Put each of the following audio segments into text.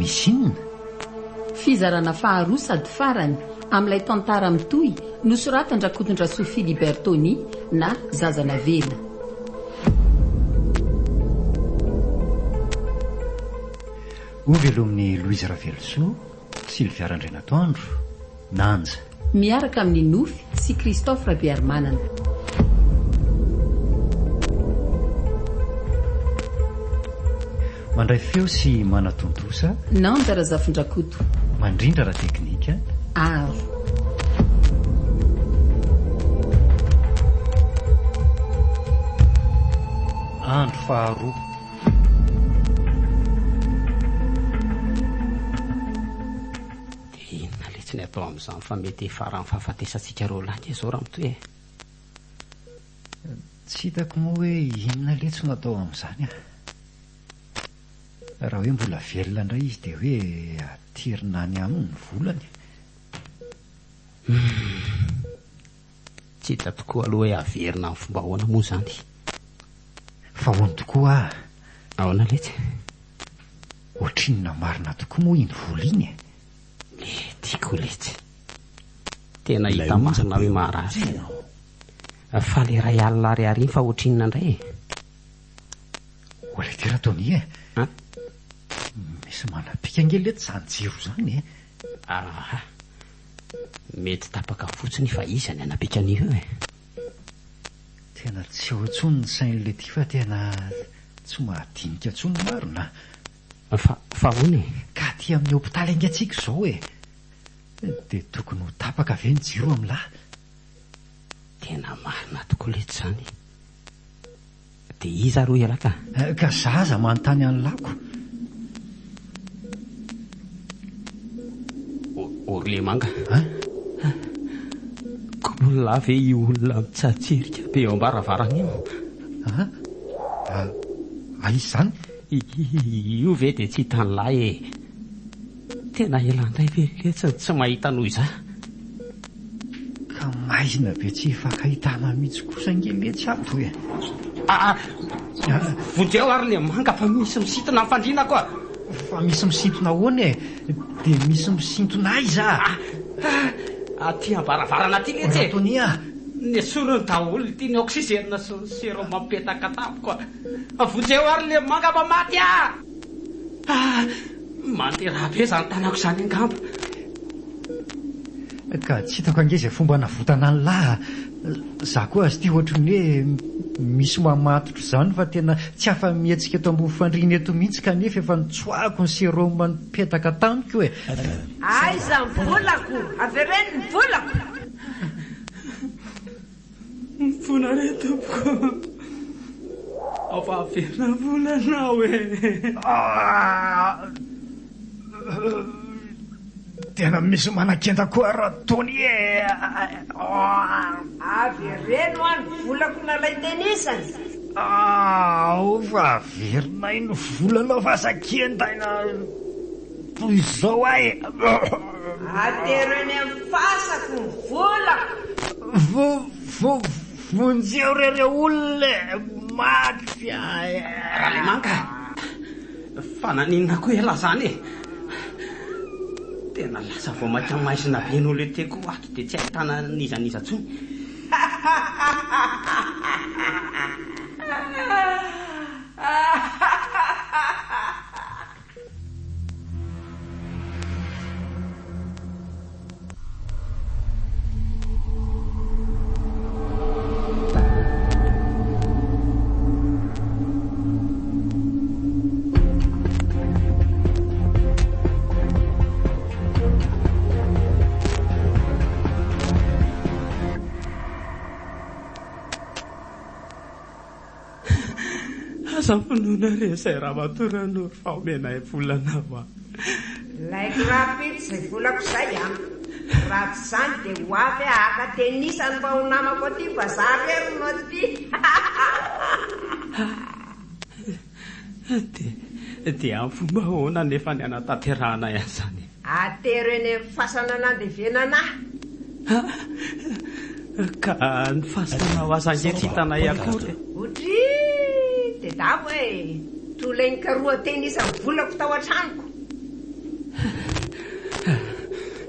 Misy inona? Fizarana faharoa sady farany amin'ilay tantara mitohy nosoratan-dRakotondrasoa Philibert Tony na Zaza Navela. Hovelomin'i Louise Ravelosoa, Sylvia Randrianatoandro, Nanja. Miaraka amin'i Nofy sy Christophe Rabearimanana. Mandray feo sy manatontosa. Nanja Razafindrakoto. Mandrindra ara-teknika. Aro. Andro faharoa. Dia inona letsy ny atao amin'izany fa mety hifaran'ny fahafatesantsika roalahy nge izao ramatoa e! Tsy hitako moa hoe inona letsy no atao amin'izany ah! Raha hoe mbola velona indray izy dia hoe aterina any aminy ny volany. Humm! Tsy hita tokoa aloha hoe averina amin'ny fomba ahoana moa izany. Fa hono tokoa ah! Ahoana letsy? Ohatrinona marina tokoa moa iny vola iny e? Mety koa letsy. Tena hita marina hoe maharary. Fa le iray alina ariary iny fa ohatrinona indray e? Oa lety Tony e! An? Misy manapika ange letsy izany jiro izany e! Aha. Mety tapaka fotsiny fa iza ny hanapika an'io eo e? Tena tsy ao intsony ny sain'i Letty fa tena tsy mahadinika intsony marina a! Fa, fa ahoana e? Ka aty amin'ny hopitaly ange tsika izao e! Dia tokony ho tapaka ve ny jiro amin'lah? Tena marina tokoa letsy izany e! Dia iza ary hoy ialahy ka? Ka za aza manontany an'lah ko! Orlemanga. Hein? Kobolona ve io olona mitsatsirika be eo am-baravarana io? Hein? Aiza izany? Io ve dia tsy hitan'lah e! Tena ela indray ve letsy no tsy mahita noho izaho? Ka maizina be tsy hifankahitana mihitsy kosa ange letsy ato e! Aa! Vonjeo ary le manga fa misy misintona ny fandrianako a! Fa misy misintona ahoana e? Dia misy misintona aiza? Aty am-baravarana aty letsy e! Ratonia a! Nesoriny daholo ity ny oxygène sy ny sérum mipetaka tamiko a! Vonjeo ary le manga fa maty aho! Ah! Mandeha rà be izany tanako izany angamba. Ka tsy hitako ange izay fomba hanavotana an'lah a! Za koa aza ity ohatry ny hoe misy mamatotra izany fa tena tsy afa-mihetsika eto ambony fandriana eto mihitsy kanefa efa notsoahako ny sérum nipetaka tamiko e! Aiza ny volako? Avereno ny volako! Mifona re tompoko Ao fa averina ny volanao e. Tena misy manakenda koa ra Tony e. Avereno hoa ny volako nalain-tenisany. Ao fa averinay ny volanao fa aza kendaina toy izao aho e. Atero eny amin'ny fasako ny volako. Vonjeo re reo olona e! Maty aho e! Ralemanga, fa naninona koa elah zany e? Tena lasa vao mainka maizina be noho le teo koa ato dia tsy ahitana n'iza n'iza tsony. Aza finoana re izay ramatoa Ranoro fa omenay vola anao a. Laiko rahampitso izay volako izay an! Raha tsy izany dia ho avy aho haka tenisany mba ho namako aty fa za irery no aty. Dia dia amin'ny fomba ahoana anefa ny hanatanterahanay an'izany e? Atero eny amin'ny fasana nandevenana ahy. Ka ny fasanao aza ange tsy hitanay akory e. Otrii! Tedavo e! Toleny karoha teny isan'ny volako tao an-tranoko.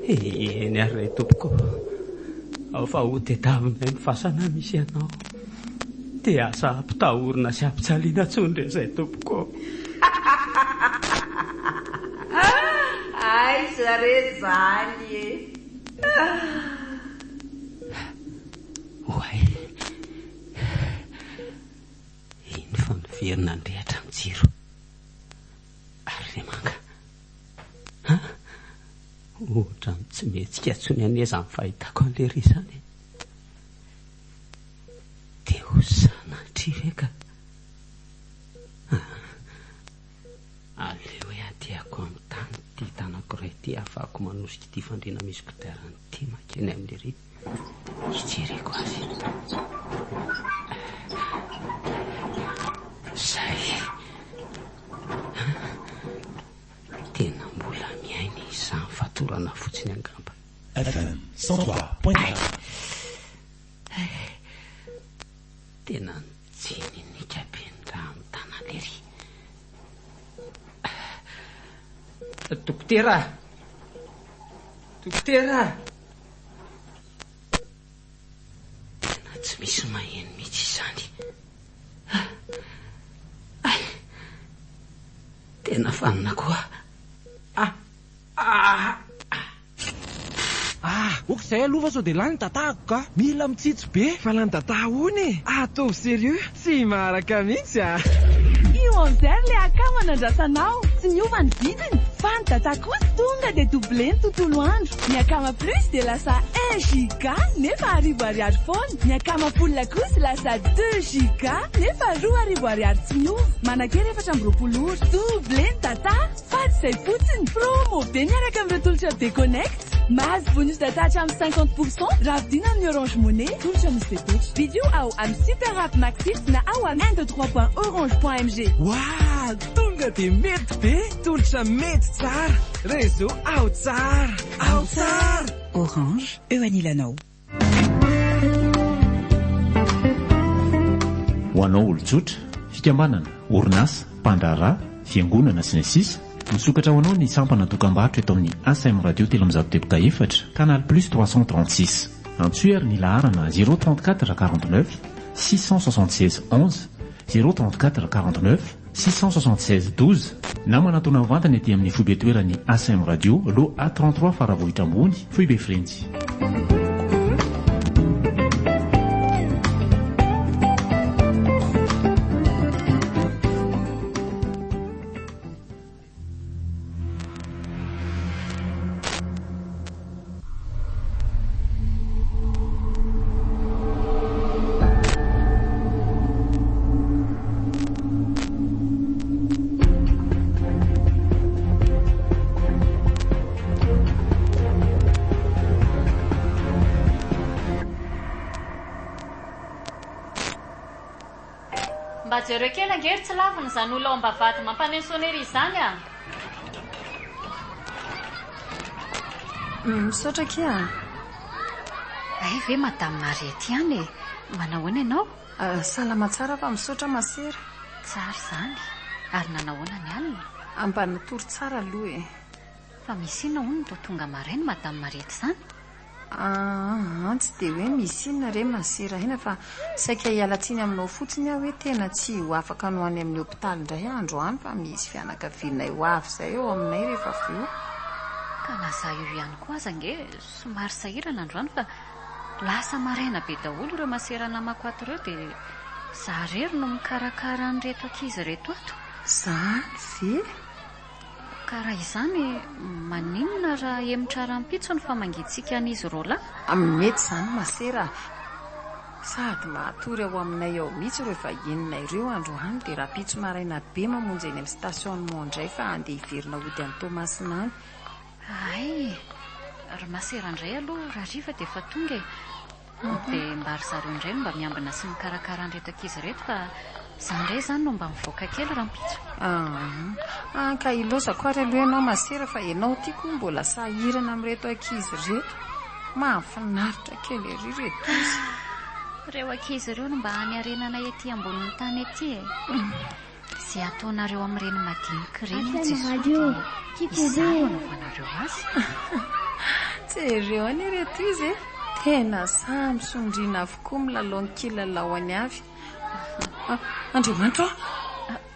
Eny ary re tompoko. Ao fa ho tediavinay ny fasana misy anao. Dia asa ampitahorina sy ampijaliana intsony re izay tompoko. Aiza re zany e. Oay. Iny fa niverina nirehatra ny jiro. Ary re manga. Ha? Ohatran'ny tsy mihetsika intsony anie izany fahitako an'i lery izany e. Dia ho sanatria ve ka? Aleo hoe adihako amin'ny tany ity tanako iray ity ahafahako manosika ity fandriana misy kodiarana ity mankeny amin'i lery hijereko azy. Izay. Tena mbola miaina izy izany fatorana fotsiny angamba. FM 103.4. Tena nijininika be ny rà amin'ny tanany ery. Dokotera! Dokotera! Tena tsy misy maheno mihitsy izany. Ay! Tena fanina koa. Ah! Ah! Ah! Ok izay aloha fa sao dia lany data-ko ka! Mila mitsitsy be! Fa lany data ahoana e? Ataovy sérieux! Tsy maharaka mihitsy ah! Io amizay ry le akama nandrasanao, tsy miova ny vidiny fa ny data kosa tonga dia doubler ny tontolo andro. Ny akama plus dia lasa un giga nefa arivo ariary foana, ny akama full kosa lasa deux giga nefa 2000 ariary tsy miova. Manan-kery 24 ora. Doubler ny data! Fa tsy izay fotsiny, promo be miaraka amin'ireo tolotra Bconnect. Mahazo bonus data hatramin'ny 50 pour cent raha vidiana amin'ny Orange Money, tolotra misy fepetra. Vidio ao amin'ny Super App Maxit na ao amin'ny un deux trois point orange point mg. Waah! Tonga dia mety be! Tolotra mety tsara! Réseau ao tsara! Ao tsara! Orange, eo anilanao. Ho anao olon-tsotra, fikambanana, orinasa, mpandraharaha, fiangonana, sy ny sisa Misokatra ho anao ny sampana dokam-barotra eto amin'ny ACM Radio 304, Canal Plus 336. Antsoy ary ny laharana 034 49 676 11, 034 49 676 12, na manatona mivantana ety amin'ny foibe toeran'ny ACM Radio, Lot A 33 Faravohitra Ambony, Foibe Frenjy. Mba jereo kely ange ry Tsilavina izany olona ao ambavahady mampaneno sonnerie izany a! Misaotra akia a! Hay ve Madame Mariette ihany e! Manahoana ianao? Salama tsara fa misaotra masera. Tsara izany. Ary nanahoana ny alina? Mba natory tsara aloha e! Fa misy inona hono no toa tonga maraina Madame Mariette izany? Aa tsy dia hoe misy inona re masera aina fa saika hiala tsiny aminao fotsiny aho hoe tena tsy ho afaka ny ho any amin'ny hopitaly indray aho androany fa misy fianakavianay ho avy izay eo aminay rehefa avy eo. Ka na za io ihany koa aza ange somary sahirana androany fa lasa maraina be daholo ireo masera namako ato ireo dia za irery no mikarakara an'ireto ankizy ireto ato. Izany ve? Ka raha izany, maninona raha hemotra rahampitso ny famangiantsika an'izy roalahy? Mety izany masera a! Sady mahatory ao aminay ao mihitsy ireo vahininay ireo androany dia rahampitso maraina be mamonjy eny amin'ny stationnement indray fa handeha hiverina hody any Toamasina any. Hay! Ry masera indray aloha rahariva dia efa tonga e! Dia mba ry zareo indray no mba miambina sy mikarakara an'ireto ankizy ireto fa za indray izany no mba mivoaka kely rahampitso. Aa ka ilaozako ary aloha ianao masera fa ianao ity koa mbola sahirana amin'ireto ankizy ireto. Mahafinaritra kely ery ireto izy. Ireo ankizy ireo no mba hany harenanay ety ambonin'ny tany ety e. Izay ataonareo amin'ireny madinika ireny hoy ACM Jesoa Radio, dia tiako izaho be no e! anaovanareo azy. Jereo anie ireto izy e! Tena samy sondriana avokoa milalao ny kilalaony avy. Andriamanitra ô!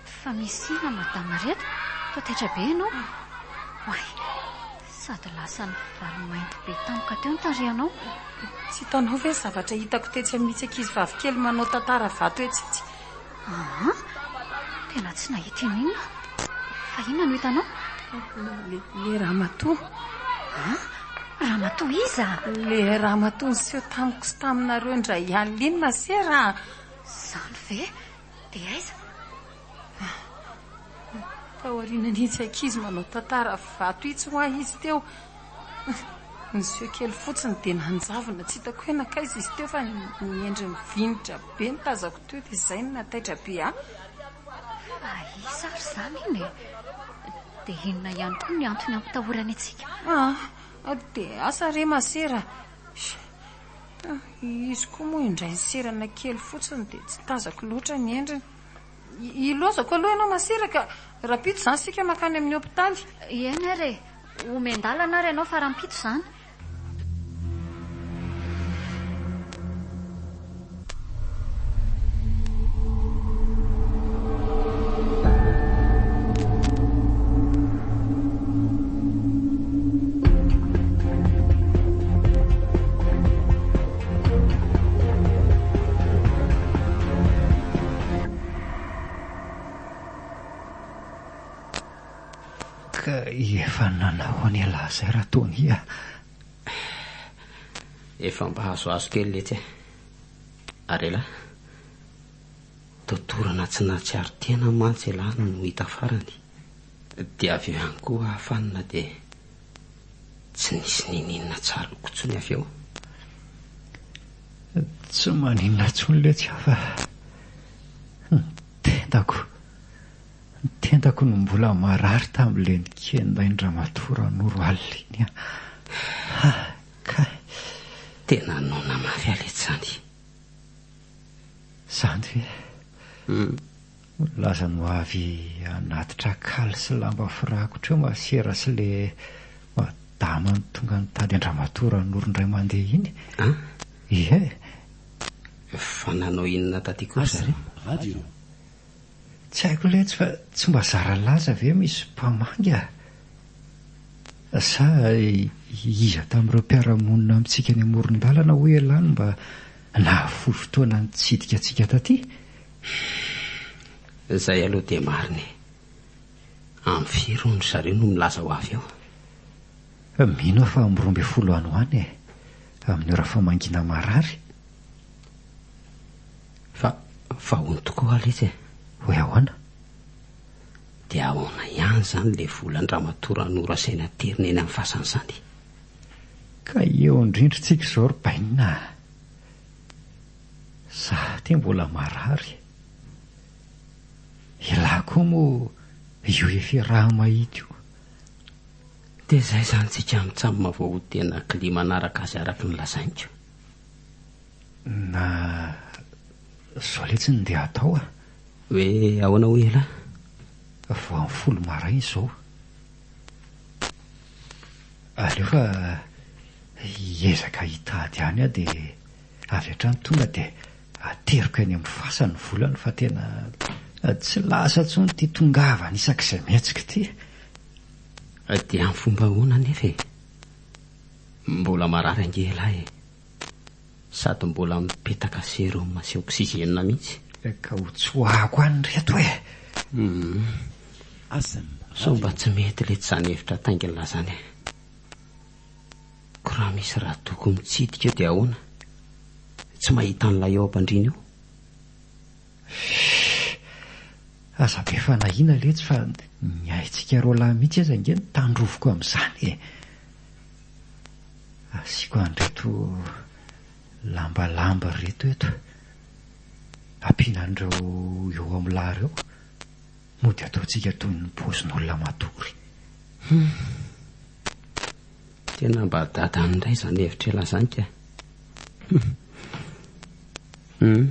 Fa misy inona madama reto? Toa taitra be ianao? Oay! Sady lasa nivalo mainty be tampoka teo ny tarehinao. Tsy hitanao ve ny zavatra hitako tetsy amin'itsy ankizivavy kely manao tantara vato etsy itsy? Aa! Tena tsy nahita inona aho. Fa inona no hitanao? Le, le ramatoa. An? Ramatoa iza? Le ramatoa niseho tamiko sy taminareo indray alina iny masera a! Izany ve? Dia aiza? Tao aorianan'itsy ankizy manao tantara vato itsy hoa izy teo. Niseho kely fotsiny dia nanjavona, tsy hitako hoe nankaiza izy teo fa ny endriny vinitra be no tazako teo dia izay no nahataitra be ahy. Fa iza ary izany iny e? Dia inona ihany koa ny antony ampitahorany antsika? Ah, dia asa re masera. Izy koa moa indray niserana kely fotsiny dia tsy tazako loatra ny endriny. Ilozako aloha ianao masera ka rahampitso izany isika mankany amin'ny hopitaly. Eny ary e! Omen-dalana ary ianao fa rahampitso izany. Ka efa nanao an'ialahy izay ra Tony a! Efa mba azoazo kely letsy e! Ary elah? Toa torana tsy nahatsiaro tena mantsy elah no hita farany. Dia avy eo ihany koa ahafanina dia tsy nisy niniana tsaroako intsony avy eo. Tsy maninona intsony letsy aho fa ny tendako, ny tendako no mbola marary tamin'ilay nikendain-dRamatoa Ranoro alina iny an! Ha! Kay! Tena noana mafy aho letsy izany. Izany ve? Milaza ny ho avy hanatitra kaly sy lamba firakotra eo masera sy le madama no tonga nitady an-dRamatoa Ranoro indray mandeha iny. An? Ie. Fa nanao inona taty koa ry zareo? Radio. Tsy haiko letsy fa tsy mba zara laza ve misy mpamangy a? Sa iza tamin'ireo mpiara-monina amintsika eny amoron-dalana hoy ialahy no mba nahafoy fotoana nitsidika antsika taty? Izay aloha dia marina e. Amin'ny firy hono ry zareo no milaza ho avy eo? Mino aho fa amin'ny 12 any ho any e. Amin'ny ora famangiana marary. Fa, fa hono tokoa hoa letsy e. Hoe ahoana? Dia ahoana ihany izany ilay volan-dRamatoa Ranoro asaina aterina eny amin'ny fasana izany? Ka eo indrindra tsika izao ry bainina a! Za ty mbola marary. Elah koa moa io efa raha mahita io. Dia izay izany tsika mitsam vao ho tena kly manaraka azy araka ny lazainiko. Na zao letsy no ndeha atao a! Hoe ahoana hoy elah? Vao amin'ny folo maraina izao. Aleo fa hiezaka hitady any aho dia avy hatrany tonga dia ateriko eny amin'ny fasany ny volany fa tena tsy lasa intsony ity tongavana isak'izay mihetsika ity. Dia amin'ny fomba ahoana anefa e? Mbola marary ange ialahy e! Sady mbola mipetaka sérum sy oxygène mihitsy. Ka ho tsoahako any reto e! Hum. Sao mba tsy mety letsy izany hevitra taingin'lah zany e! Ko raha misy radoko mitsidika eo dia ahoana? Tsy mahita an'ilay eo am-pandriana eo? Shh! Aza be fanahiana letsy fa ny aintsika roalahy mihitsy aza ange no tandroviko amin'izany e! Asiako an'ireto lambalamba ireto eto. Ampiana an'ireo eo amin'ny lahy ireo. Mody ataontsika toy ny paozin'olona matory. Hum. Tena mba dadany indray izany hevitr'elah izany ka. Hum. Hum.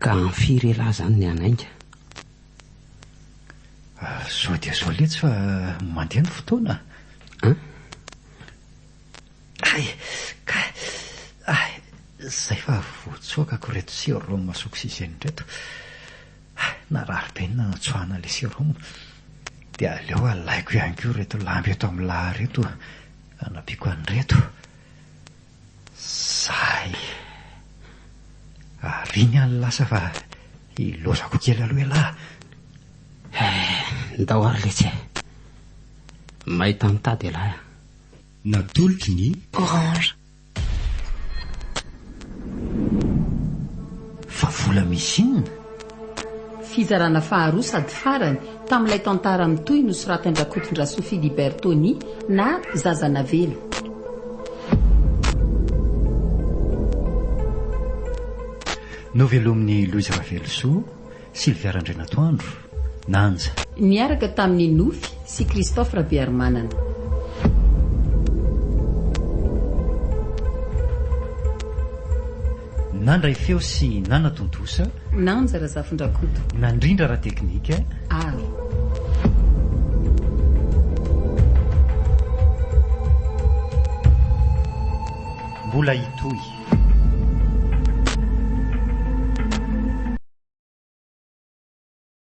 Ka amin'ny firy elah izany ny hanainga? Zao dia zao letsy fa mandeha ny fotoana. An? Hay! Ka! Hay! Zay fa voatsoakako ireto sérum sy oxygène ireto. Hay! Narary be ny nanatsoahana ilay sérum. Dia aleo alaiko ihany koa ireto lamba eto amin'ny lahy ireto hanampiako an'ireto. Zay! Ary iny any lasa fa ilaozako kely aloha ialahy. Eh, ndao ary letsy e. Mahita mitady ialahy a. Natolotry ny. Orange. Fa vola misy inona? Fizarana faharoa sady farany tamin'ilay tantara mitohy nosoratan-dRakotondrasoa Philibert Tony na Zaza Navela. Novelomin'i Louise Ravelosoa, Sylvia Randrianatoandro, Nanja. Niaraka tamin'i Nofy sy Christophe Rabearimanana. Nandray feo sy nanatontosa. Nanja Razafindrakoto. Nandrindra ara-teknika. Aro. Mbola hitohy.